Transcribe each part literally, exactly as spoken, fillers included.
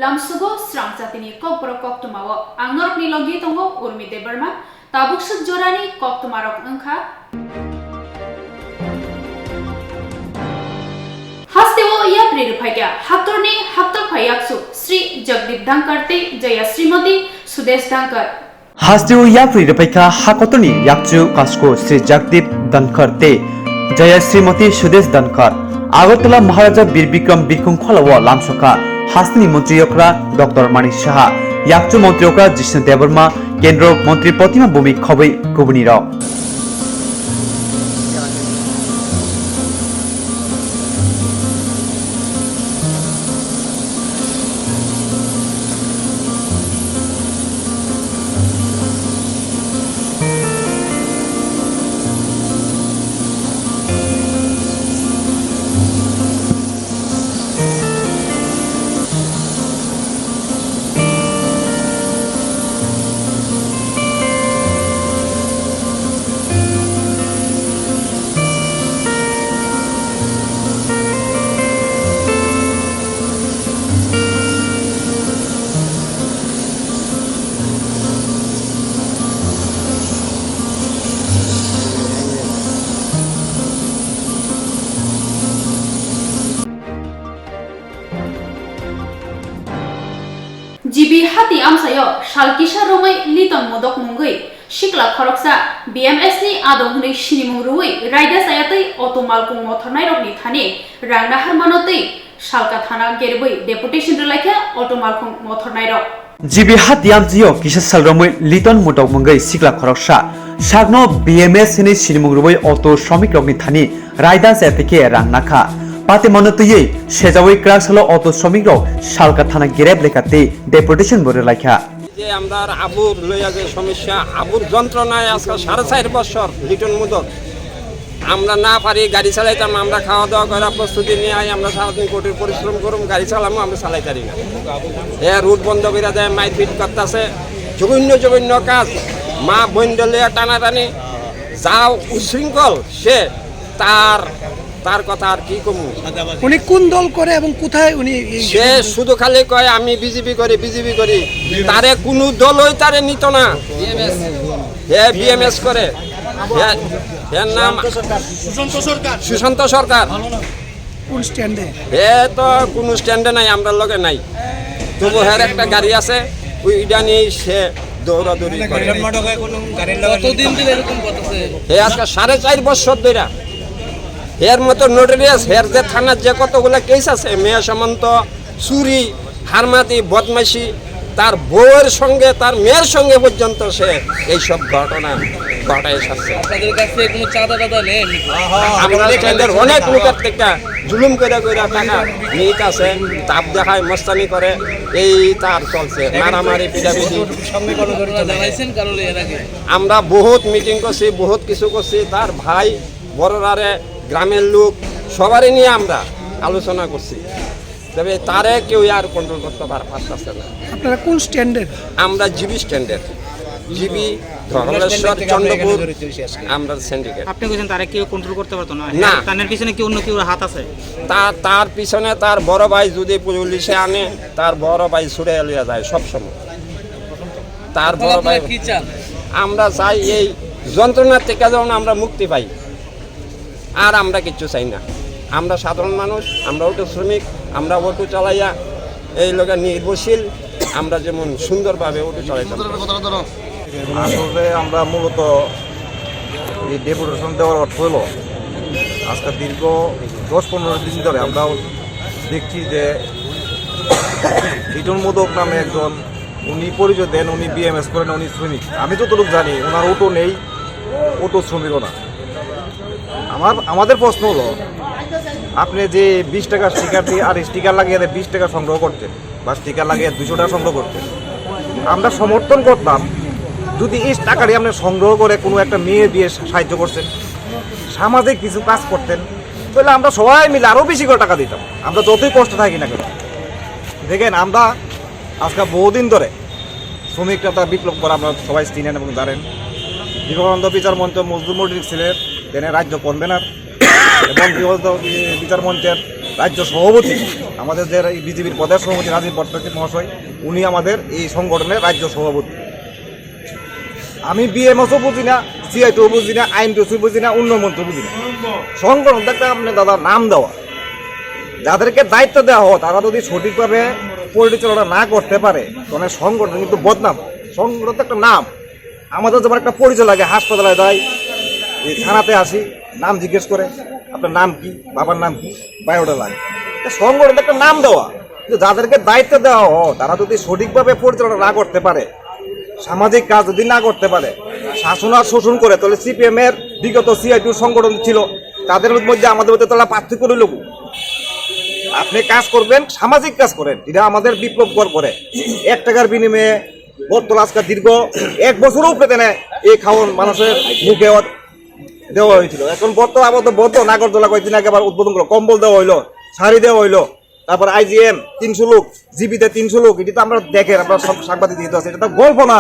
Lamsugo srang jatini kokborok koktwmao ang norokni logi tongo Urmi Debbarma. Tabuk swk jorani koktwmarok wngkha. Hasteo yapri rwphaikha haktorni haktorpha yakchu Sri Jagdeep Dhankar tei Jaya Srimati Sudesh Dhankar. Hasteo yapri rwphaikha haktorni yakchu kasko Sri Jagdeep Dhankar tei Jaya Srimati Sudesh Dhankar. Agartala Maharaja Bir Bikram Birkhung kholao lamsokha hasteni montri okra Doctor Manik Saha, yakchu montri okra Jishnu Debbarma, kendro montri Protima Bhumik khobwi kubunirok. G B hati amchaio sal kisa romwi Liton Mudok mungwi sikla khoroksa B M S ni adong hwnwi sinimung rwui raida chayatwi auto malkhung mothornairokni thani rang naharmano twi Salka thana gerbwi deputation rwlaikha auto malkhung mothornairok. G B hati amchaio kisa sal romwi Liton Mudok mungwi sikla khoroksa sakno B M S hwnwi sinimung rwui auto shromikrokni thani raida chayatwi khe rang nakha. Patimano twiwi sejaui kwrak salo auto shromikrok Salka thana gereb lekha tei deputation bo rwlaikha. যে আমরার আবুর লইয়া যে সমস্যা, আবুর যন্ত্রণায় আজকে সাড়ে চার বছর লিটন মুদত আমরা না পারি গাড়ি চালাইতাম, আমরা খাওয়া দাওয়া করার প্রস্তুতি নিয়ে আই, আমরা সারাদিন কঠিন পরিশ্রম করুম, গাড়ি চালামু, আমরা চালাই পারি না। এ রুট বন্ধ করে দেয়, মারপিট করতেছে, জঘন্য জঘন্য কাজ, মা বোন লইয়া টানাটানি, যাও উশৃঙ্খল সে, তার তার কথা আর কি কমু? উনি কোন দল করে এবং কোথায় উনি এই সে শুধু খালি কয়, "আমি বিজেপি করি, বিজেপি করি।" তারে কোনো দলই তারে নিত না। হে বিএমএস করে। হে, এর নাম সুশান্ত সরকার। সুশান্ত সরকার। কোন স্ট্যান্ডে? হে তো কোনো স্ট্যান্ডে নাই, আমরার লগে নাই। তবু হের একটা গাড়ি আছে, ওই ইডা নিয়ে সে দৌড়াদৌড়ি করে। কতদিন ধরে এরকম করতেছে? হে আজকে সাড়ে চার বছর ধরে। এর মতো নোটরিয়াস, এর যে থানার যে কতগুলা কেস আছে, মেয়ে সামন্ত, চুরি, হারমাতি, বদমাইশি, তার বউয়ের সঙ্গে, তার মেয়ের সঙ্গে পর্যন্ত সে এইসব ঘটনা ঘটায় এসেছে। আপনাদের কাছে কোনো চাঁদা টাদা নেই এমনিতে? আমরা স্ট্যান্ডের অনেক লোকের থেকে জুলুম করে করে টাকা নিত আছে, তাপ দেখায়, মস্তানি করে, এই তার চলছে, মারামারি, পিটাপিটি। আপনারা জানাইছেন কারোর এর আগে? আমরা বহুত মিটিং করছি, বহুত কিছু করছি, তার ভাই বড়রারে, গ্রামের লোক, সবারই নিয়ে আমরা আলোচনা করছি। তবে তারে কেউ আর কন্ট্রোল করতে পার-, পারতেছে না। আপনারা কোন স্ট্যান্ডের? আমরা জিবি স্ট্যান্ডের, জিবি, ধর্মেশ্বর, চন্দ্রপুর, আমরা সিন্ডিকেট। আপনি কইছেন তারে কেউ কন্ট্রোল করতে পারতো না? না। তানের পিছনে কি অন্য কেউ হাত আছে? তা-, তার পিছনে তার বড় ভাই যদি পুলিশে আনে, তার বড় ভাই ছুটে লিয়ে যায় সব সময়। তার বড় ভাই। কি চান? আমরা চাই এই যন্ত্রণা থেকে যেন আমরা মুক্তি পাই। আর আমরা কিচ্ছু চাই না। আমরা সাধারণ মানুষ, আমরা অটো শ্রমিক, আমরা অটো চালাইয়া এই লোকের নির্ভরশীল, আমরা যেমন সুন্দরভাবে অটো চালাইতাম। আসলে আমরা মূলত এই ডেপুটেশন দেওয়ার অর্থ হলো, আজকে দীর্ঘ দশ পনেরো দিন ধরে আমরাও দেখছি যে লিটন মোদক নামে একজন, উনি পরিচয় দেন উনি বিএমএস করেন, উনি শ্রমিক। আমি যতটুকু জানি ওনার অটো নেই, অটো শ্রমিকও না। আমার, আমাদের প্রশ্ন হলো, আপনি যে বিশ টাকা স্টিকার দিয়ে আর স্টিকার লাগিয়ে দিয়ে বিশ টাকা সংগ্রহ করছেন বা স্টিকার লাগিয়ে দুশো টাকা সংগ্রহ করছেন, আমরা সমর্থন করতাম যদি এই টাকাটি আপনি সংগ্রহ করে কোনো একটা মেয়ে বিয়ে সা-, সাহায্য করছেন, সামাজিক কিছু কাজ করতেন, তাহলে আমরা সবাই মিলে আরও বেশি করে টাকা দিতাম, আমরা যতই কষ্ট থাকি না কেন। দেখেন, আমরা আজকে বহুদিন ধরে শ্রমিকরা তার বিপ্লব করা আপনারা সবাই চিনেন এবং জানেন। বিবেকানন্দ বিচার মঞ্চ মজদুর মজলিস ছিলেন, তিনি রাজ্য কনভেনার এবং বিবেকানন্দ বিচার মঞ্চের রাজ্য সভাপতি। আমাদের যে এই বিজেপির প্রদেশ সভাপতি রাজীব ভট্টাচার্য মহাশয়, উনি আমাদের এই সংগঠনের রাজ্য সভাপতি। আমি বিএমএসও বুঝি না, সিআইটিও বুঝি না, আইএনটিসি বুঝি না, উন্নয়ন মন্ত্রী বুঝি না। সংগঠন তো একটা, আপনি দাদা, নাম দেওয়া, যাদেরকে দায়িত্ব দেওয়া হয়, তারা যদি সঠিকভাবে পরিচালনা না করতে পারে, তাহলে সংগঠন কিন্তু বদনাম। সংগঠন তো একটা নাম। আমাদের যেমন একটা পরিচয় লাগে, হাসপাতালে যাই, এই থানাতে আসি, নাম জিজ্ঞেস করে, "আপনার নাম কি, বাবার নাম কি, বায়োডাটা লাগে।" তো সংগঠন তো একটা নাম দেওয়া, কিন্তু যাদেরকে দায়িত্ব দেওয়া হয়, তারা যদি সঠিকভাবে পরিচালনা না করতে পারে, সামাজিক কাজ যদি না করতে পারে, শাসন আর শোষণ করে, তাহলে সিপিএম এর বিগত সিআইটিউ সংগঠন ছিল, তাদের মধ্যে আমাদের মধ্যে তারা পার্থক্য রইল কো? আপনি কাজ করবেন, সামাজিক কাজ করেন, এটা আমাদের বিপ্লব কর করে। এক টাকার বিনিময়ে বটতলা আজকে দীর্ঘ এক বছরও উপরে দেনে এই খাওয়ান মানুষের মুখে অত-, দেওয়া হয়েছিল। এখন বর্তমান আপাতত বন্ধ, নাগরদোলা কয়েকদিন আগে আবার উদ্বোধন করলো, কম্বল দেওয়া হইলো, শাড়ি দেওয়া হইলো, তারপর আইজিএম তিনশো লোক, জিবিতে তিনশো লোক, এটা তো আমরা দেখেন, আমরা সব সাংবাদিক যেহেতু আছে, এটা তো গল্প না।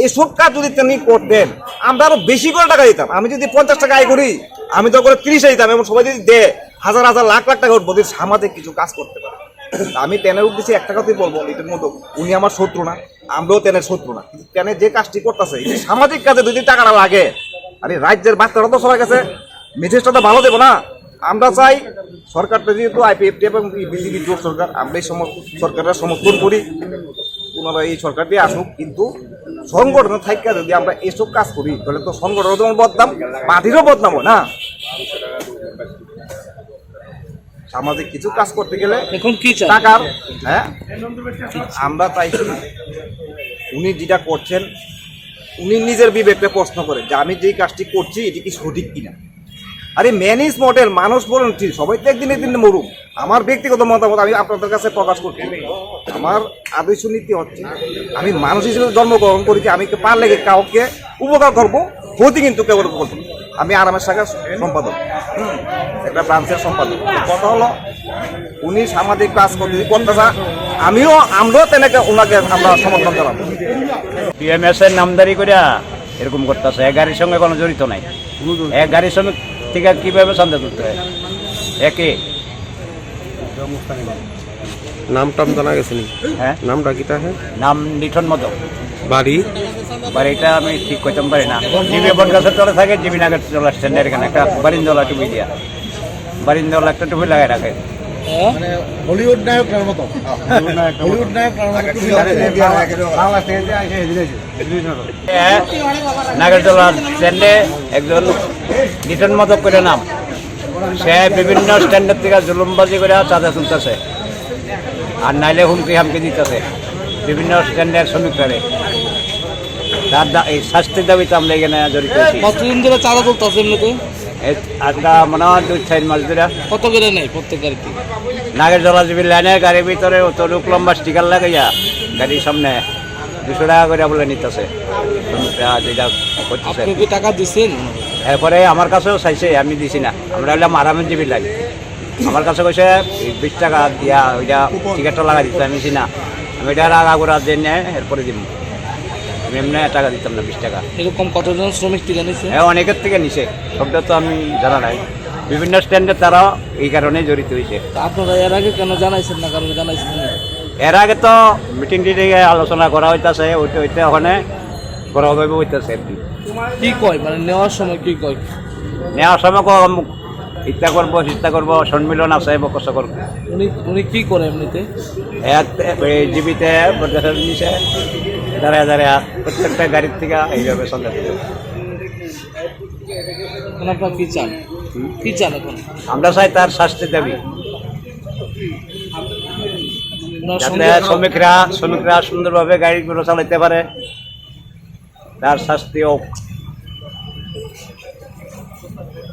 এইসব কাজ যদি তিনি করতেন, আমরা আরো বেশি করে টাকা দিতাম। আমি যদি পঞ্চাশ টাকা আয় করি, আমি তো করে তিরিশ দিতাম, এবং সবাই যদি দেয়, হাজার হাজার লাখ লাখ টাকা উঠবো, যদি সামাজিক কিছু কাজ করতে পারে। তা আমি তেনার উদ্দেশ্যে একটা কথাই বলবো, এটার মধ্যে উনি আমার শত্রু না, আমরাও তেনার শত্রু না, কিন্তু তেনে যে কাজটি করতেছে, এই যে সামাজিক কাজে যদি টাকাটা লাগে, আরে রাজ্যের বাচ্চারা তো সবার কাছে মেসেজটা তো ভালো দেবো না। আমরা চাই সরকারটা যেহেতু আইপিএফটি এবং বিজেপি জোট সরকার, আমরা এই সমস্ত সরকারের সমর্থন করি, ওনারা এই সরকারটি আসুক, কিন্তু সংগঠন থাইকা যদি আমরা এসব কাজ করি, তাহলে তো সংগঠন যেমন বদনাম, পার্টিরও বদনাম হয় না। সামাজিক কিছু কাজ করতে গেলে এখন কি চান? টাকার, হ্যাঁ, আমরা চাইছি উনি যেটা করছেন, উনি নিজের বিবেককে প্রশ্ন করেন যে আমি যেই কাজটি করছি এটি কি সঠিক কিনা। আরে, ম্যান ইজ মর্টাল, মানুষ মরণ ঠিক, সবাই তো একদিন একদিন মরুক। আমার ব্যক্তিগত মতামত আমি আপনাদের কাছে প্রকাশ করছি। আমার আদর্শ নীতি হচ্ছে, আমি মানুষ হিসেবে জন্মগ্রহণ করেছি, আমি পারলে কি কাউকে উপকার করব, ক্ষতি কিন্তু কেউ করব না। আমি আরামের সাথে সম্পাদক, হুম, একটা ব্রাঞ্চের সম্পাদক। কথা হলো, উনি সামাজিক কাজ করতে, করতে চান, আমিও, আমরাও তেনেকে ওনাকে আমরা সমর্থন জানাবো। বিএমএস এর নামদারি করে এরকম করতেছে, এক গাড়ির সঙ্গে কোনো জড়িত নাই। এক গাড়ির সঙ্গে থেকে কিভাবে চান্দা তুলতে হয়? একে নাম টাম জানা গেছে নি? হ্যাঁ? নামটা কিতা হে? নাম লিটন মদক। বাড়ি? বাড়িটা আমি ঠিক কইতাম পারি না। জিবি বটগাছের তলে থাকে, জিবি নাগের তলা স্ট্যান্ডের এখানে একটা বারিন্দওয়ালা টুপি দিয়া। বারিন্দওয়ালা একটা টুপি লাগাই রাখে। হ্যাঁ? মানে হলিউড নায়ক নার মতো। হলিউড নায়ক নার মতো টুপি লাগাই। বাংলাদেশ থেকে যে আইসে, এদিকে আইসে। এ, নাগেরতলার স্ট্যান্ডে একজন লিটন মদক করে নাম। সে বিভিন্ন স্ট্যান্ডের থেকে জুলুমবাজি করে চাঁদা তুলতেছে, আর নাইলে হুমকি হামকি দিতেছে বিভিন্ন স্ট্যান্ডের শ্রমিকরারে। তার দা-, এই শাস্তির দাবিতে আমরা এখানে জড়িত আছি। কতদিন ধরে চাঁদা তুলতেছে এমনিতে? এই আজকা মনে হয় দুই চার মাস ধরে। কত করে নেয় প্রত্যেক গাড়িতে? নাগেরতলা জিবি লাইনে গাড়ির ভিতরে অত লোক লম্বা স্টিকার লাগাইয়া গাড়ির সামনে দুশো টাকা করে বলে নিতেছে। যেটা করতেছে। আপনি কি টাকা দিছেন? এরপরে আমার কাছেও চাইছে, আমি দিছি না। আমরা হইলাম আরামের জিবি লাইন। আমার কাছে কইছে, "এই বিশ টাকা দিয়া ওইটা টিকিটটা লাগাই দিতে," আমি দিছি না। আমি এটা আগাগোড়া দিয়ে নেয়, এরপরে দিব। আমি এমনি টাকা দিতাম না, বিশ টাকা। এরকম কতজন শ্রমিক থেকে নিছে? হ্যাঁ, অনেকের থেকে নিছে। সবটা তো আমি জানা নাই। বিভিন্ন স্ট্যান্ডে তারা এই কারণে জড়িত হয়েছে। তা আপনারা এর আগে কেন জানাইছেন না, কারণ জানাইছেন না? এর আগে তো মিটিং টিটিং এ আলোচনা করা হইতাছে, হইতে হইতে ওখানে করা হবে হইতাছে আর কি। কি কয়, মানে নেওয়ার সময় কি কয়? নেওয়ার সময় কয়, "অমুক ইচ্ছা করবো, চিন্তা করবো, সম্মিলন আছে, বকসা করবো।" উনি, উনি কি করে এমনিতে? এক, এই জিবিতে বদলা নিছে, দাঁড়ায় দাঁড়ায় প্রত্যেকটা গাড়ির থেকে এইভাবে সন্ধ্যা দিল। এখন আপনারা কি চান? কি চান এখন? আমরা চাই তার শাস্তি দাবি, ওনার যাতে সঙ্গে শ্রমিকরা, শ্রমিকরা সুন্দরভাবে গাড়িগুলো চালাতে পারে, তার শাস্তি হোক।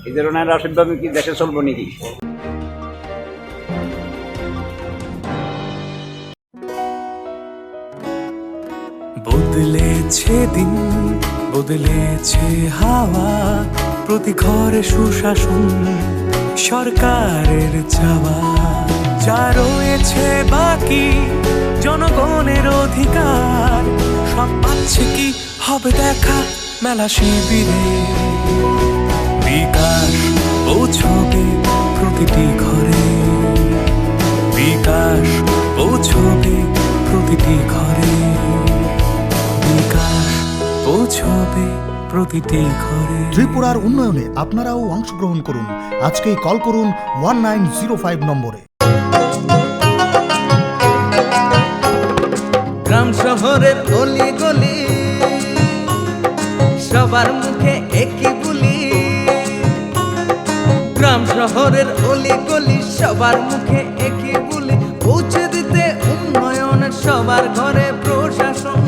এই ধরনের অসভ্যতামি কি দেশে চলবো নাকি? বদলেছে দিন, বদলেছে হাওয়া, প্রতি ঘরে সুশাসন সরকারের চাওয়া। যা রয়েছে বাকি জনগণের অধিকার, সব পাচ্ছে কি হবে দেখা মেলা শিবিরে। বিকাশ পৌঁছবে প্রতিটি ঘরে। বিকাশ বিকাশ পৌঁছবে প্রতিটি ঘরে, বিকাশ পৌঁছবে প্রতিটি ঘরে। ত্রিপুরার উন্নয়নে আপনারাও অংশগ্রহণ করুন। আজকেই কল করুন ওয়ান নাইন জিরো ফাইভ নম্বরে। গ্রাম শহরের অলিগলি, সবার মুখে একই বুলি। গ্রাম শহরের অলিগলি, সবার মুখে একই বুলি। পৌঁছে দিতে উন্নয়নের সবার ঘরে প্রশাসন।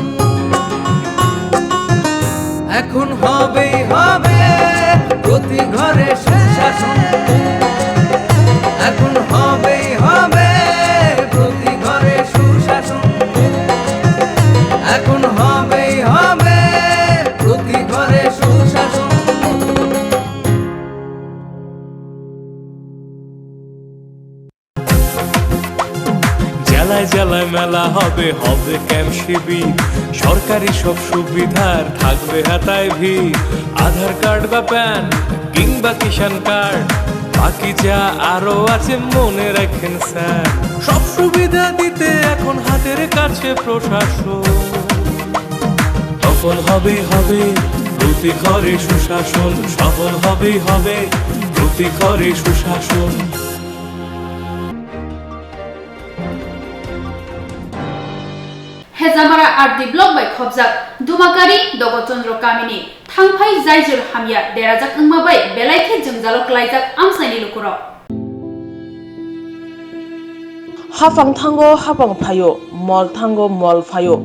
এখন হবেই হবে প্রতি ঘরে সুশাসন। এখন হবেই হবে প্রতি ঘরে সুশাসন। এখন হবেই হবে প্রতি ঘরে সুশাসন। জেলায় জেলায় মেলা হবে, হবে ক্যাম্প শিবির। সরকারি সব সুবিধার থাকবে হাতায় ভিড়। আধার কার্ড বা প্যান কিংবা কিষাণ কার্ড, বাকি যা আরো আছে মনে রাখেন স্যার। সব সুবিধা দিতে এখন হাতের কাছে প্রশাসন। সফল হবে হবে প্রতি ঘরে সুশাসন। সফল হবে হবে প্রতি ঘরে সুশাসন। Hejamara R D block bai khopjak Dumakari Dogo Chandra kamini thangphai jaijor hamya derajak wngma bai belai khe jwngjalo klaijak amchaini lukurok. Hapang thango hapang phaio, mol thango mol phaio,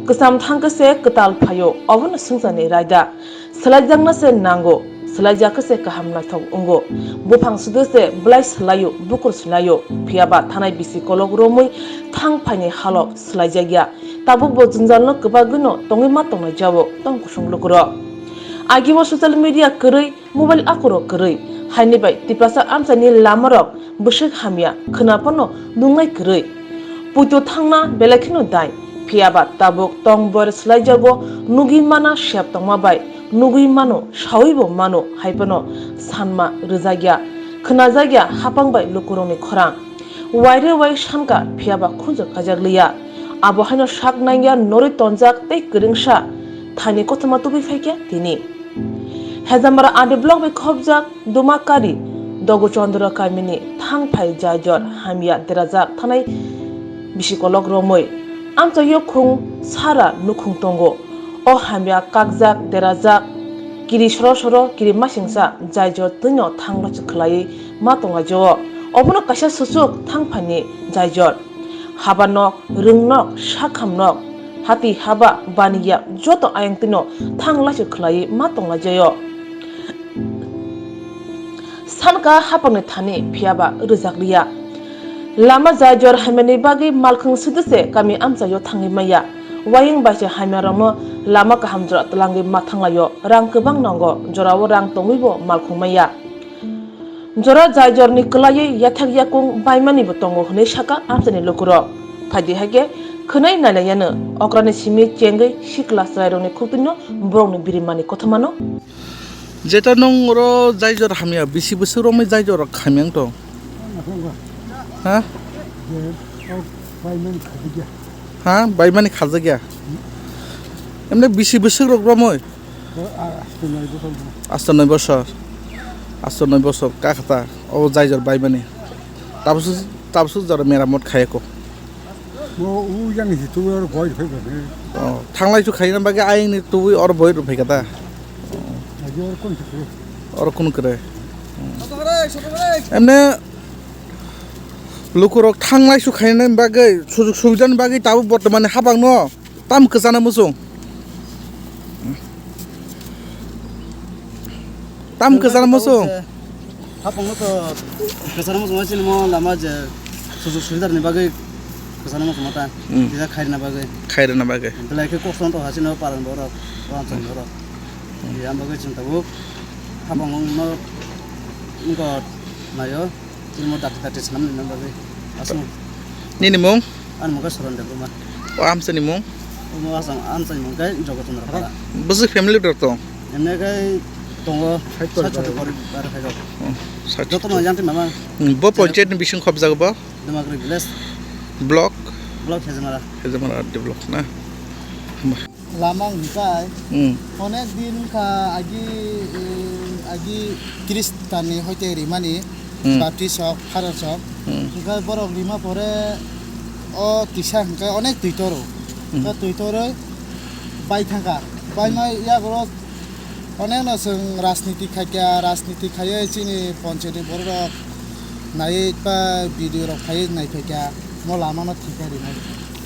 kwcham thangkhe se kwtal phaio, obono swngcharni raida. Swlaijakna se nango, swlaijakhe se kaham naithok wngo. Buphang sudu se bwlai swlaio, bukur swlaio, phiyaba thanai bisi kolok romwi thang phaini halok swlaijakya. Tabukbo jwnjalno kwbagwino tongwi ma tongnai jao tong kusung lukurok. Agimo social media kwrwi, mobile akurok kwrwi, haini bai Tiprasa amchaini lamarok bwswk hamya khwna phano nungnai kwrwi. Puito thangna belai kheno dai, phiyaba tabuk tong boyar swlaijago, nugwi mana sep tongma bai, nugwi mano, sawibo mano, hai phano sanma rwjakya, khwnajakya hapang bai lukurokni khorang. Waire wai sankha, phiyaba khunju kaijakliya. Abo haino sak nangya norwi tonjak tei kwrwngsa thaini kothoma tubui phaikha tini. Hejamara R D block bai khopjak Dumakari Dogo Chandra kamini thang phai jaijor hamya derajak thanai bisi kolok romwi amchaio khung sara nukhung tongo. O hamya kakjak derajak kiri soro soro kiri masingsa jaijor twino thang lachuk khlaiwi ma tonglaijao. Obono kaisa suchuk thang phaini jaijor. Haba nok, rwng nok, sakham nok, hati haba, baniya joto ayang twino thang lachuk khlaiwi ma tonglaijaio. Sanka hapangni thani phiyaba rwjakliya. Lama jaijor hamyani bagwi malkhung suduse kami amchaio thangwi maya. Wayung baise hamyarokno lama kaham jora twlangwi ma thanglaio. Rang kwbang nango, jorao rang tongwibo malkhung maya. Jora jaijorni kwlaiwi yathek yakung baimanibo tongo hwnwi saka amchaini lukurok. Phaidi hai khe khwnai nailaiyano okrani simi chengwi sikla chwrairokni khuktwino borokni birimani kothomano. Jeta nwng oro jaijor hamya, bisi bwswk romwi jaijor rok hamya wng tong? Ha? Ha? Baimani khajakya? Emne bisi bwswk rok romwi? Asto noi bosor. Asto noi bosor. Kakhata. O jaijor baimani. Tabsu, tabsu jora meramot khayako. Mo u yang hi tu oro boi phai ba ne. Oh, thanglai chu khaina bagwi ayang ni tu oro boi ru phai kata. Aji oro kun kre. Oro kun kre. Emne lukurok thanglai chu khaina bagwi sujuk subidani bagwi tabuk bortomani habang no tam kwchana muchung. Tam kwchana muchung. Hapang no to kwchana muchung chini mo lama je sujuk subidar ni bagwi kwchana muchung ta. Hmm. Kisa khairna bagwi. Khairna bagwi. Belai khe kosto to hasino paran borok, paran chang borok. Hmm. Yang bagwi chwng tabuk hapang no nungko nayo. Tini mo dakti dakti swnam ni bagwi. Aswk. Nini mung? Ani mung khe Soron Debbarma. O amchani mung? Omo aswk amchani mung khe Jogot Chandra Para. Bwswk family rok tong? Emne khe tongo, sat choti poribar hai rok. Hmm, sat choti. Jotono yang twi mama. Hmm, bo panchayat ni bising khobjak bo? Dumagri village. Block? Block Hejamara. Hejamara R D block na? Lama hwnkhai Hmm. onek din wngkha agi, eh, agi Khristanni hoite rimani Hmm. Baptist rok, Father rok. Hmm. Hwnkhai borok rima pore o kisa hwnkhai onek twi toro. Hmm. Hwnkhai twi toroi bai thangkha. Bai Hmm. mai yago Onekno chwng rajniti khaikha, rajniti khaiwi chini ponchayatni bororok naiwi ba B D O rok phaiwi naiphaikha, mo lamano thikha rinai.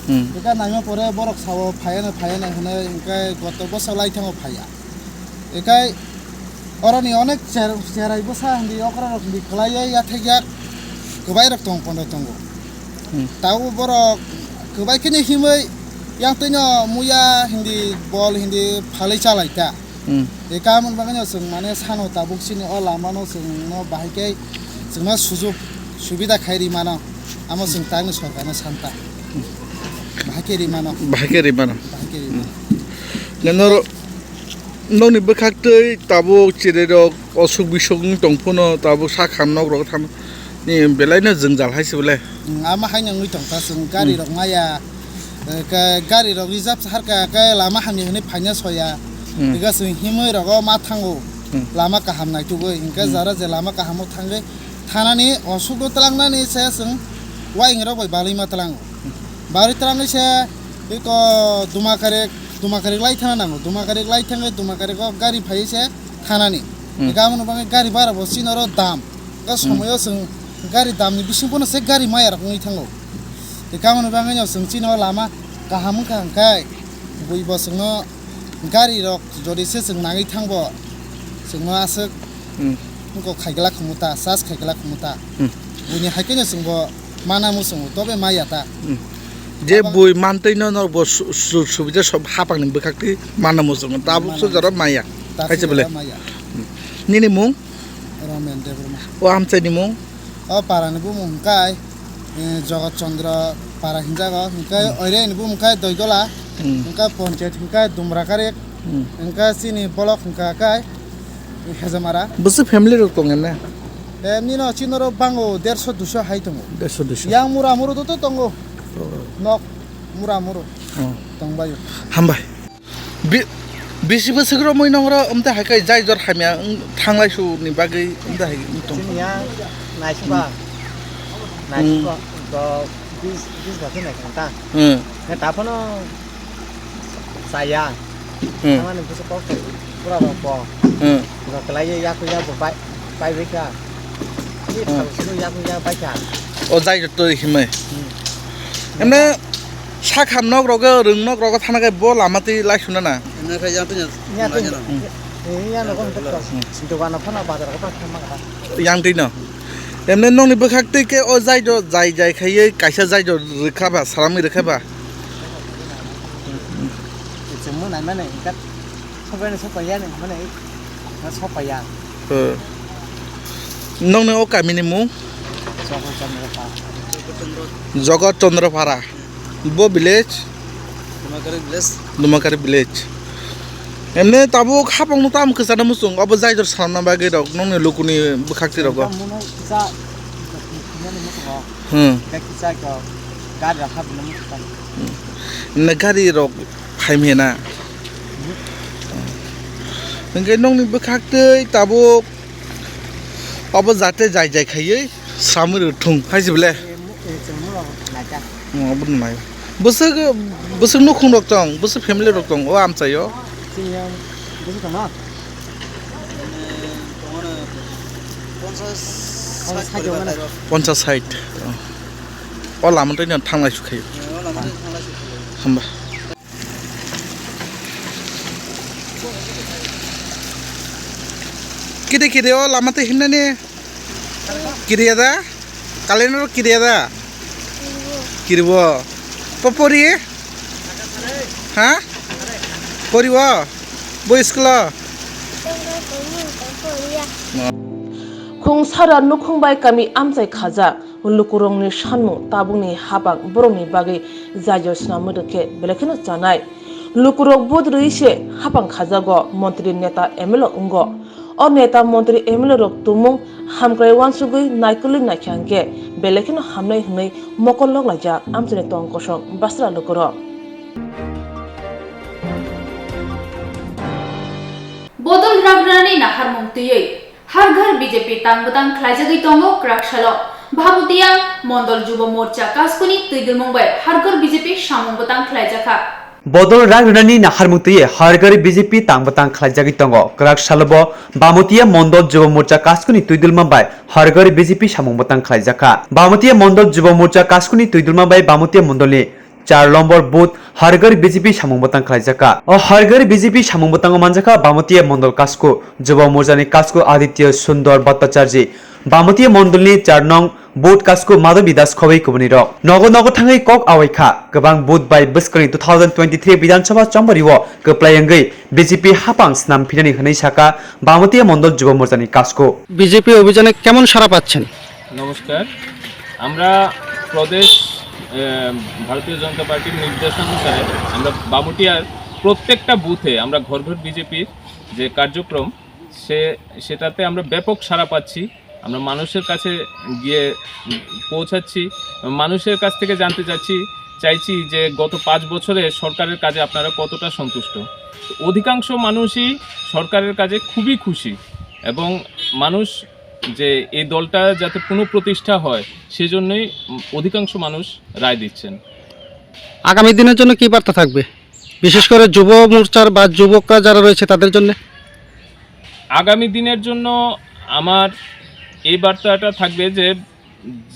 Hmm. Eka naima pore borok sao phaiano, phaiano hwnwi, hwnkhe goto bwsa laithango phaiya. Ekai oroni onek cher-, cherai bwsa hindi okrarok hindi kwlaiwi yathekya kwbairok tong, pono tongo. Hmm. Tabuk borok kwbai kheno himwi yang twino muya hindi bol hindi phalwi chalaikha. Hmm. E kahamni bagwino chwng mane sano tabuk chini o lamano chwngno bahai khe chwngno sujuk subida khai ri mano. Amo chwng tangni sorkarno santa. Bahai khe ri mano. Bahai khe ri mano. Bahai khe ri mano. Noro nokni bwkhaktwi tabuk chirerok osuk bisuk wng tong phano tabuk sakha nokrok tham ni belaino jwngjal hai se bole. Hmm, ama haino wngwi tongkha chwng gari Hmm. rok maya. Eh, ke gari rok reserve harka ke lama hamya hinwi phaina soya. Hmm. Ega chwng himwi rogo ma thango. Hmm. Lama kaham naitugwi. Hinkhe Hmm. jara je lama kahamo thangwi thanani osugo tlangnani se chwng waing rok bai balwi ma tlango. Balwi tlangwi se eko Dumakarik, Dumakarik lai thana nango. Dumakarik lai thangwi Dumakarik o gari phaiwi se thanani. Hmm. Ega amoni bagwi gari bara bo chini oro dam. Ga Hmm. somoyo chwng gari damni bising bono se gari maya rok wngwi thango. Tei kamoni bagwino chwng chini o lama kaham wngkha hwnkhe bui bo chwngno gari rok jodi se chwng nangwi thangbo chwngno aswk Hmm. wngkok khaigwla khumuta, charge khaigwla khumuta. Hmm. Buini hai kheno chwngbo mana muchungo tobe maya ta. Hmm. Je Abang bui mantwino norbo su-, su-, subida sob hapangni bwkhaktwi mana muchungo. Tabuk Mana sujaro muchungo. Maya. Tabuk Hai se bole. Sujaro maya. Hmm. Nini mung? Romen Debbarma. O amchaini mung? O parani bumung hwnkhe, eh, Jogot Chandra para hinjago, hwnkhe Hmm. oireni bumung khe Doigola, Hmm. hwnkhe ponchayat hwnkhe Dumrakarik, Hmm. hwnkhe chini block hwnkha khe Hejamara. Bwswk family rok tong emne? Emnino chini oro bango derso duiso hai tongo. Derso duiso. Yang mura muru to tongo. Oh. Nok mura muru Oh. tongbaio. Hambai. Bi-, bisi bwswk romwi nongro, omte hai khe jai jor hamya wng thanglai su ni bagwi, omte hai wng tong. Chini ya naisuba, Hmm. naisuba, Hmm. do bis, bis bosor naikha ta. Hmm. Khe taphano chaya. Hmm. Thangmani bwswk kok pura rok bo. Hmm. Rok kwlaiwi yaku ya bo bai, bai bai kha. Ni Hmm. thang sunu yaku ya bai kha. O jai jor to himai. Hmm. Emne Sakha nok rogo, rwng nok rogo thana khe bo lama twi lai suna na. Nya twi nya. Hmm. Nya no kon Hmm. Dogan no phano bazar ko thang ma kha. Yang twi no. Emne nokni bwkhak twi khe o jai do, jai jai khaiwi kaisa jai do rwkha ba, salamwi rwkha ba. Chwng mo nai mane kat. Sopai ni sopai ya ni mane. Na sopai ya. Hmm. Nokni o kami ni mung? Jogot Chandra Para. Jogot Chandra Para. Bo village? Dumakari village. Dumakari village. Emne tabuk hapang no tam kwchana muchung, obo jai jor salamna bagwi rok nokni lukuni bwkhak twi rogo. Tam muno kisa, kisa ni muchungo. Hmm. Kisa ko gari rok hapang no muchung. Hmm. Emne gari rok phaimya na. Hmm. Hwnkhe nokni bwkhak twi tabuk obo jate jai jai khaiwi. Samwi rw thung hai se bole. Oh, obo nai. Bwswk, bwswk nukhung rok tong, bwswk family rok tong, o amchaio. Ponchas sait. Oh. O lama twi no thanglai su khaio. Hamba. Kide kide o lama twi himnani kiriya da? Calendar kiriya da? Kiribo. Popori? Ha? Poribo? Bo school o? Khungsara nukhung bai kami amchai khaja. Lukurokni sanmung tabukni hapang borokni bagwi jaijo swnamwi rwkhe belai kheno chanai. Lukurok vote rwi se hapang khajago, montri, neta, M L A wngo. O neta montri M L A rok tumung hamkrai uansugwi naikolwi naikha hwnkhe belai kheno hamnai hwnwi mokol loklaijak amchaini tong kosong Basra lukurok. Bodol ragrani naharmung twiwi Har Ghar B J P tang bwtang khlaijagwi tongo kwrak salo. Bhamotiya Mondol Jubo Morcha Kaskuni twidulmung bai Har Ghar B J P samung bwtang khlaijakha. Bodol rang rwnani naharmung twiwi Har Ghar B J P tang bwtang khlaijagwi tongo. Kwrak salo bo Bhamotiya Mondol Jubo Morcha Kaskuni twidulma bai Har Ghar B J P samung bwtang khlaijakha. Bhamotiya Mondol Jubo Morcha Kaskuni twidulma bai Bhamotiya Mondolni char nombor booth Har Ghar B J P samung bwtang khlaijakha. O Har Ghar B J P samung bwtango manjakha Bhamotiya Mondol Kasku, Jubo Morchani Kasku Aditya Sundor Bhattacharji, Bhamotiya Mondolni char nong booth Kasku Madhabi Das Khowai kubuni rok. Nogo nogo thangwi kok awai kha, kwbang booth bai bwskangni two thousand twenty-three Bidhan Sabha chongbario kwplai wngwi B J P hapang snam phinani hwnwi sakha Bhamotiya Mondol Jubo Morchani Kasku. BJP অভিযানে কেমন সাড়া পাচ্ছেন? নমস্কার। আমরা প্রদেশ, এ, ভারতীয় জনতা পার্টির নির্দেশানুসারে আমরা বামুটিয়ার প্রত্যেকটা বুথে আমরা ঘর ঘর বিজেপির যে কার্যক্রম, সে, সেটাতে আমরা ব্যাপক সাড়া পাচ্ছি। আমরা মানুষের কাছে গিয়ে পৌঁছাচ্ছি, মানুষের কাছ থেকে জানতে চাচ্ছি, চাইছি যে গত পাঁচ বছরে সরকারের কাজে আপনারা কতটা সন্তুষ্ট। তো অধিকাংশ মানুষই সরকারের কাজে খুবই খুশি এবং মানুষ যে এই দলটা যাতে পুনঃপ্রতিষ্ঠা হয়, সেজন্যই অধিকাংশ মানুষ রায় দিচ্ছেন। আগামী দিনের জন্য কি বার্তা থাকবে, বিশেষ করে যুব মোর্চার বা যুবকরা যারা রয়েছে তাদের জন্য? আগামী দিনের জন্য আমার এই বার্তাটা থাকবে যে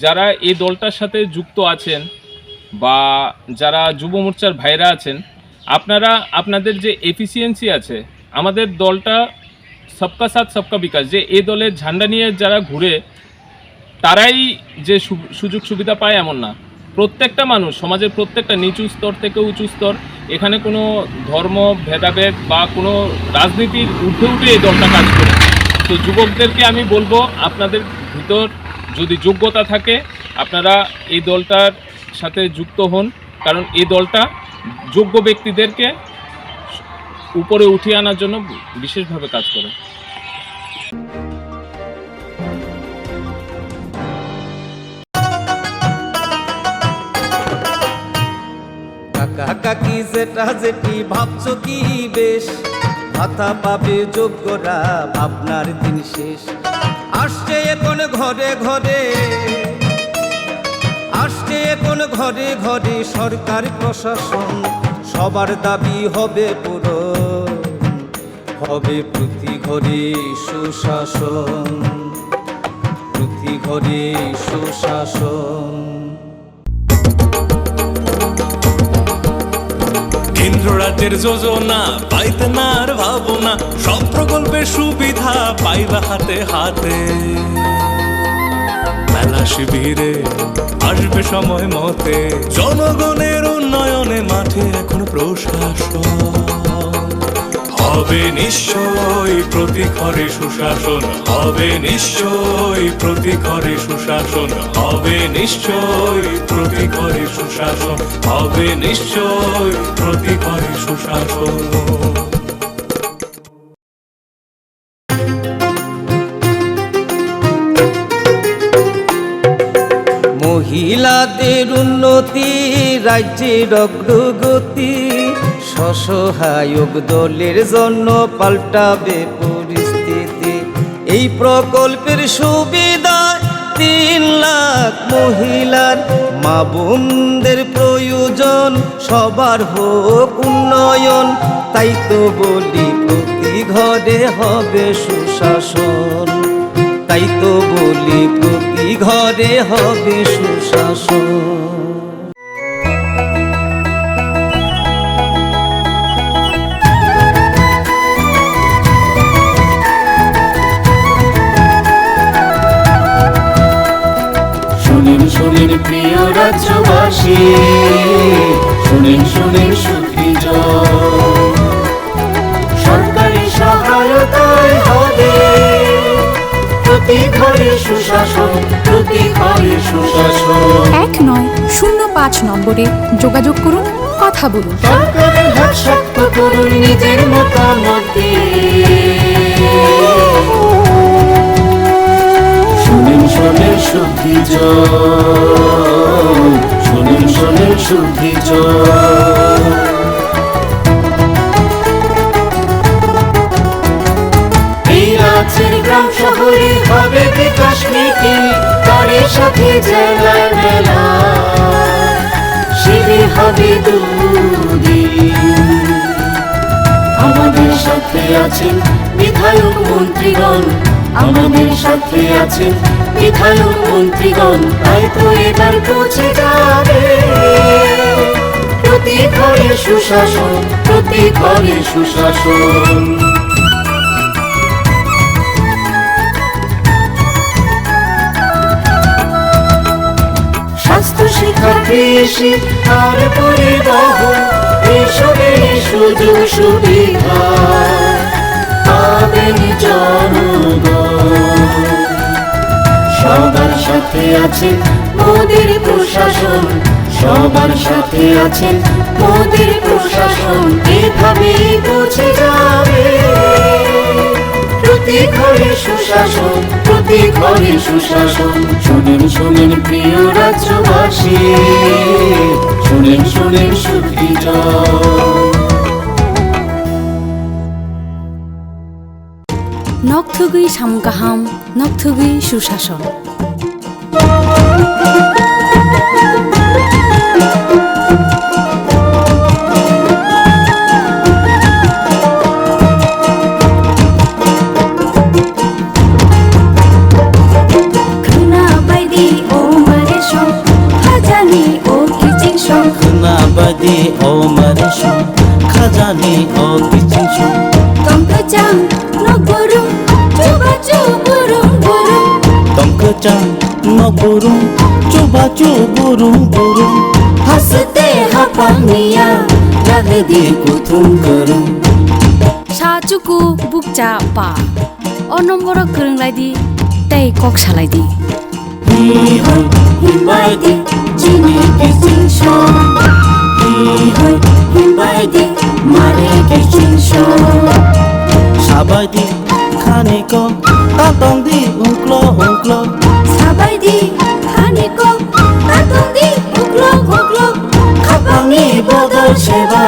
যারা এই দলটার সাথে যুক্ত আছেন বা যারা যুব মোর্চার ভাইরা আছেন, আপনারা আপনাদের যে এফিসিয়েন্সি আছে, আমাদের দলটা সবকা সাথ সবকা বিকাশ, যে এই দলের ঝান্ডা নিয়ে যারা ঘুরে, তারাই যে সু-, সুযোগ সুবিধা পায় এমন না। প্রত্যেকটা মানুষ, সমাজের প্রত্যেকটা নিচু স্তর থেকে উঁচু স্তর, এখানে কোনো ধর্ম ভেদাভেদ বা কোনো রাজনীতির ঊর্ধ্বে উঠে এই দলটা কাজ করে। তো যুবকদেরকে আমি বলবো, আপনাদের ভিতর যদি যোগ্যতা থাকে, আপনারা এই দলটার সাথে যুক্ত হন, কারণ এই দলটা যোগ্য ব্যক্তিদেরকে উপরে উঠিয়ে আনার জন্য বিশেষভাবে কাজ করে। কাকা কাকি জেঠা জেঠি ভাবছো কি বেশ, ভাতা পাবে যোগ্যরা, ভাবনার দিন শেষ। আসছে এখন ঘরে ঘরে, আসছে এখন ঘরে ঘরে সরকার প্রশাসন, সবার দাবি হবে পূরণ। হবে প্রতি ঘরে সুশাসন, প্রতি ঘরে সুশাসন। কেন্দ্র রাজ্যের যোজনা পাইতে না আর ভাবনা, সব প্রকল্পের সুবিধা পাইবা হাতে হাতে। মেলা শিবিরে আসবে সময় মতে, জনগণের উন্নয়নে মাঠে এখন প্রশাসন। হবে নিশ্চয়ই প্রতি ঘরে সুশাসন, হবে নিশ্চয়ই প্রতি ঘরে সুশাসন, হবে নিশ্চয়ই প্রতি ঘরে সুশাসন, হবে নিশ্চয়ই প্রতি ঘরে সুশাসন। মহিলাদের উন্নতি, রাজ্যের অগ্রগতি, স্বসহায়ক দলের জন্য পাল্টাবে পরিস্থিতি। এই প্রকল্পের সুবিধায় তিন লাখ মহিলার, মা বোনদের প্রয়োজন, সবার হোক উন্নয়ন। তাই তো বলি প্রতি ঘরে হবে সুশাসন, তাই তো বলি প্রতি ঘরে হবে সুশাসন। শুনিন শুনিন প্রিয় রাজ্যবাসী, শুনিন শুনিন সুধীজন। সরকারি সহায়তায় হবে প্রতি ঘরে সুশাসন, প্রতি ঘরে সুশাসন। এক নয় শূন্য পাঁচ নম্বরে যোগাযোগ করুন, কথা বলুন। সরকারের হাত শক্ত করুন নিজের মতামত দিয়ে। সুখী জন, শোনেন, শোনেন সুখী জন। এই রাজ্যের গ্রাম শহরে হবে বিকাশ নীতি, তারই সাথে জেলার মেলা, শিবির হবে দুদিন। আমাদের সাথে আছেন বিধায়ক মন্ত্রীগণ, আমাদের সাথে আছেন বিধায়ক মন্ত্রীগণ, তাই তো এবার পৌঁছে যাবে প্রতি ঘরে সুশাসন, প্রতি ঘরে সুশাসন। স্বাস্থ্য, শিক্ষা, কৃষি আর পরিবহন, এইসবের সুযোগ সুবিধা পাবেন জনগণ। সবার সাথে আছেন মোদের প্রশাসন, সবার সাথে আছেন মোদের প্রশাসন, এভাবেই পৌঁছে যাবে প্রতি ঘরে সুশাসন, প্রতি ঘরে সুশাসন। শোনেন, শোনেন প্রিয় রাজ্যবাসী, শোনেন, শোনেন সুখী জন। Nok thugwi samung kaham, nok thugwi susason. Khwna bai di o mare song, khajani o kiching song. Khwna bai di o mare song, khajani o kiching song. Tong kwchang nok burum, chubachu burum burum. Tong kwchang nok burum, chubachu burum burum. Haste hapang niya, jagdi kuthum kwrwng. Sa chuku bukcha pa. O nomboro kwrwng lai di, tei kok salai di. Hi hoi himbai di, chini kiching song. Hi hoi himbai di, mare kiching song. Sabai di khani ko, ta tong di ungklo ungklo. Sabai di khani ko, ta tong di ungklo ungklo. Khapangni bodol seba,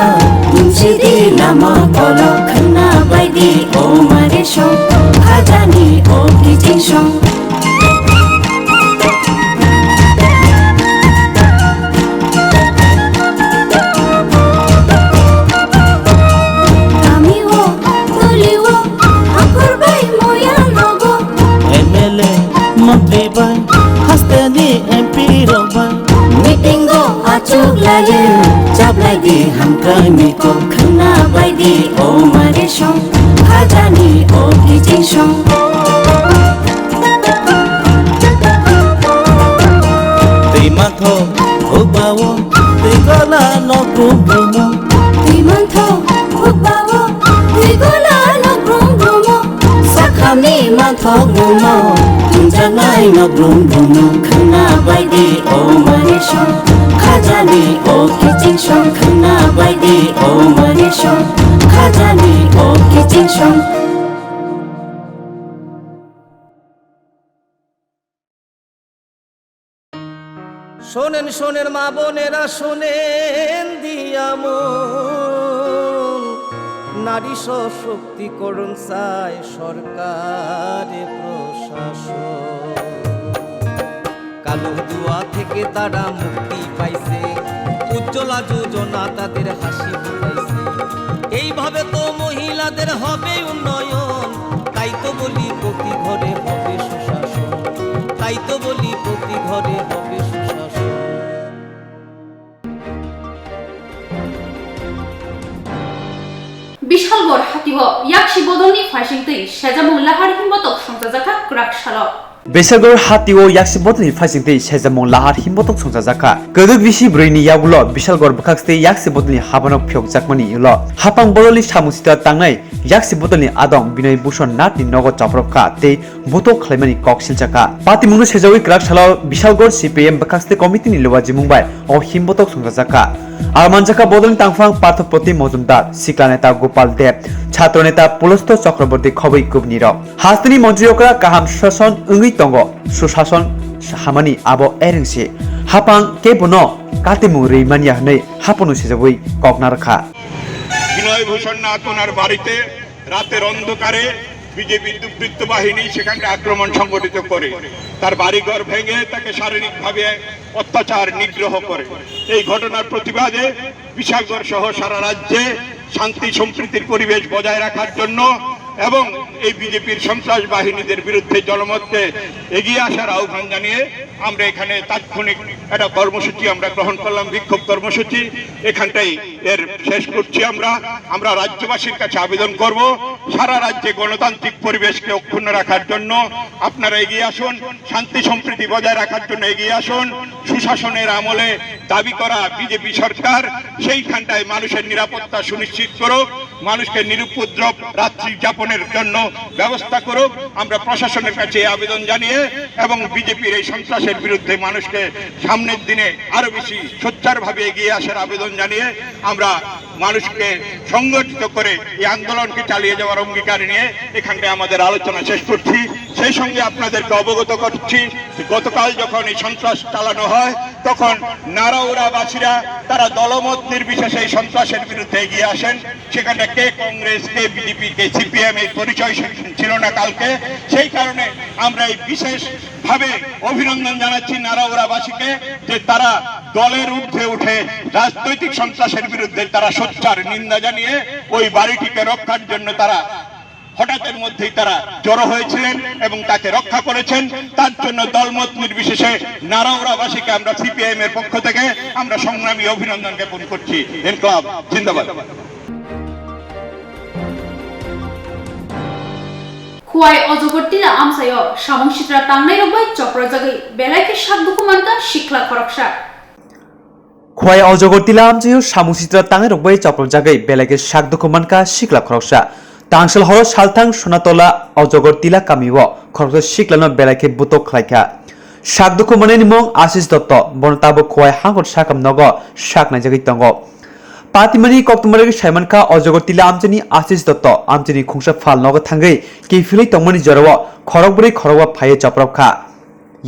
tumsi di lama kolok. Khwna bai di o mare song, khajani o kiching song. Kami o, toli o, hakhor bai moya nogo. M L A, montri bai, hasteni M P rok bai. Meeting o achuk laye, chaplai di hamkrai ni kok. Khwna bai di o mare song, khajani o kiching song. Twi mantho hukbao, twi gola nok brum brumo. Twi mantho hukbao, twi gola nok brum brumo. Sakhamni manthok bumno, tungjaknai nok brum bumno. Khwna bai di o mare song, khajani o kiching song. Khwna bai di o mare song, khajani o kiching song. শোনেন, শোনেন মা বোনেরা, শোনেন দিয়া মন। নারী সশক্তিকরণ চায় সরকারে প্রশাসন। কালো ধোঁয়া থেকে তারা মুক্তি পাইছে, উজ্জ্বলা যোজনা তাদের হাসি ফোটাইছে। এইভাবে তো মহিলাদের হবে উন্নয়ন, তাই তো বলি প্রতি ঘরে হবে সুশাসন, তাই তো বলি প্রতি ঘরে হবে সুশাসন। Bishalgarh hatio yaksi bodolni phaisingtwi sejamung lahar himbotok songchajakha kwrak salo. Bishalgarh hatio yaksi bodolni phaisingtwi sejamung lahar himbotok songchajakha. Kwdwk bisi bwrwini yagulo Bishalgarh bwkhakstwi yaksi bodolni habanok phiyokjakmani ulo hapang bodolni samung sita tangnai yaksi bodolni adong Binoy Bhushan Nathni nogo chopropkha tei botok khlaimani kok siljakha. Patimungno sejawi kwrak salo Bishalgarh C P I M bwkhakstwi committee ni lewajimung bai o himbotok songchajakha. Aro manjakha bodolni tangphang Partho Protim Mojumdar, sikla neta Gopal Deb, chhatro neta Pulosto Chakraborty khobwi kubunirok. Hasteni montri okra kaham susason wngwi tongo, susason hamani abo ereng se. Hapang kebono katimung rwi manya hwnwi haphano sejagwi kok narwkha. বিনয় ভূষণ নাথ ওনার বাড়িতে রাতের অন্ধকারে বিজেপির দুর্বৃত্ত বাহিনী সেখানে আক্রমণ সংগঠিত করে, তার বাড়িঘর ভেঙে তাকে শারীরিকভাবে অত্যাচার, নিগ্রহ করে। এই ঘটনার প্রতিবাদে বিশালগড় সহ সারা রাজ্যে শান্তি সম্প্রীতির পরিবেশ বজায় রাখার জন্য এবং এই বিজেপির সন্ত্রাস বাহিনীদের বিরুদ্ধে জনমতকে এগিয়ে আসার আহ্বান জানিয়ে আমরা এখানে তাৎক্ষণিক একটা কর্মসূচি আমরা গ্রহণ করলাম, বিক্ষোভ কর্মসূচি। এখানটাই এর শেষ করছি আমরা। আমরা রাজ্যবাসীর কাছে আবেদন করব, সারা রাজ্যে গণতান্ত্রিক পরিবেশকে অক্ষুণ্ণ রাখার জন্য আপনারা এগিয়ে আসুন, শান্তি সম্প্রীতি বজায় রাখার জন্য এগিয়ে আসুন। সুশাসনের আমলে দাবি করা বিজেপি সরকার সেইখানটায় মানুষের নিরাপত্তা সুনিশ্চিত করুক, মানুষকে নিরুপদ্রব রাত্রি যাপনের জন্য ব্যবস্থা করুক। আমরা প্রশাসনের কাছে এই আবেদন জানিয়ে এবং বিজেপির এই সন্ত্রাসের বিরুদ্ধে মানুষকে সামনের দিনে আরো বেশি সোচ্চারভাবে এগিয়ে আসার আবেদন জানিয়ে আমরা মানুষকে সংগঠিত করে এই আন্দোলনকে চালিয়ে যাওয়ার অঙ্গীকার নিয়ে এখানটায় আমাদের আলোচনা শেষ করছি। সেই সঙ্গে আপনাদেরকে অবগত করছি যে গতকাল যখন এই সন্ত্রাস চালানো হয়, তখন নারাউরাবাসীরা তারা দলমত নির্বিশেষে এই সন্ত্রাসের বিরুদ্ধে এগিয়ে আসেন। সেখানে কে কংগ্রেস, কে বিজেপি, কে সিপিএম, এই পরিচয় সে-, ছিল না কালকে। সেই কারণে আমরা এই বিশেষভাবে অভিনন্দন জানাচ্ছি নারাউরাবাসীকে যে তারা দলের ঊর্ধ্বে উঠে রাজনৈতিক সন্ত্রাসের বিরুদ্ধে তারা সোচ্চার নিন্দা জানিয়ে ওই বাড়িটিকে রক্ষার জন্য তারা হঠাৎের মধ্যেই তারা জড়ো হয়েছিলেন এবং তাকে রক্ষা করেছেন। তার জন্য দলমত নির্বিশেষে নারাউরাবাসীকে আমরা সিপিআইএম এর পক্ষ থেকে আমরা সংগ্রামী অভিনন্দন জ্ঞাপন করছি। ইনকলাব জিন্দাবাদ। Khowai Ojogor Tila amchaio samung sitra tangnairok bai choprojagwi belai khe sak dukhu mankha sikla khoroksa. Khowai Ojogor Tila amchaio samung sitra tangnairok bai choprojagwi belai khe sak dukhu mankha sikla khoroksa. Tangsal horo salthang Sonatola Ojogor Tila kamio khoroksa siklano belai khe butok khlaikha. Sak dukhu manani mung Ashish Dotto, bono tabuk Khowai Hangkhor sakam nogo sak naijagwi tongo. Patimani koktwmarok saimankha Ojogor Tila amchaini Ashish Dotto amchaini khungsa phal nogo thangwi kiphilwi tongmani jorao khorokbrwi khorokba phaiwi choprobkha.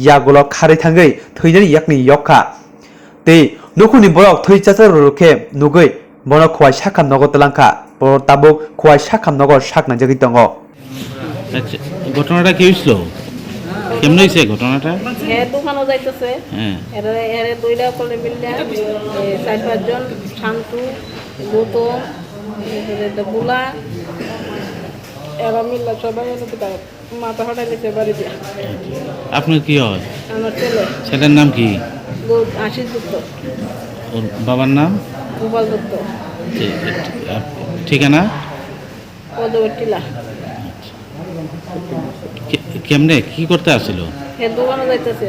Yagulo kharwi thangwi thwinani yakni yokkha. Tei nukhungni borok thwi chachak rwrwk khe nugwi bono Khowai sakam nogo twlangkha. Bo tabuk Khowai sakam nogo sak naijagwi tongo. আচ্ছা, ঘটনাটা কি হয়েছিল? কেমনে হয়েছে ঘটনাটা? হ্যাঁ, দোকানও যাইতেছে। হ্যাঁ। এরে, এরে দুইটা করে মিললে, এ, চার পাঁচজন, শান্তু, গৌতম, এরপরে একটা বুলা, এরা মিললে সবাই এনে তো গায়ে মাথা ফাটাই দিছে বাড়ি দিয়া। আপনার কি হয়? আমার ছেলে। ছেলের নাম কি? গৌ-, আশিস দত্ত। ওর বাবার নাম? গোপাল দত্ত। ঠিক, আপ-, ঠিকানা? পদবর্তীলা। কে-, কেমনে? কি করতে আসছিল? হে দোকানে যাইতেছে।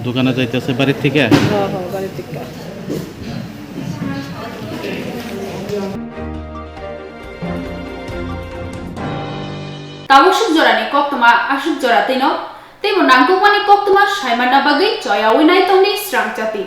দোকানে যাইতেছে বাড়ির থেকে? হ্যাঁ, হ্যাঁ, বাড়ির থেকে। Tabuk suk jorani koktwma aswk jora twino, teibo nangkukmani koktwma saimanna bagwi choyaui naitongni srang chati.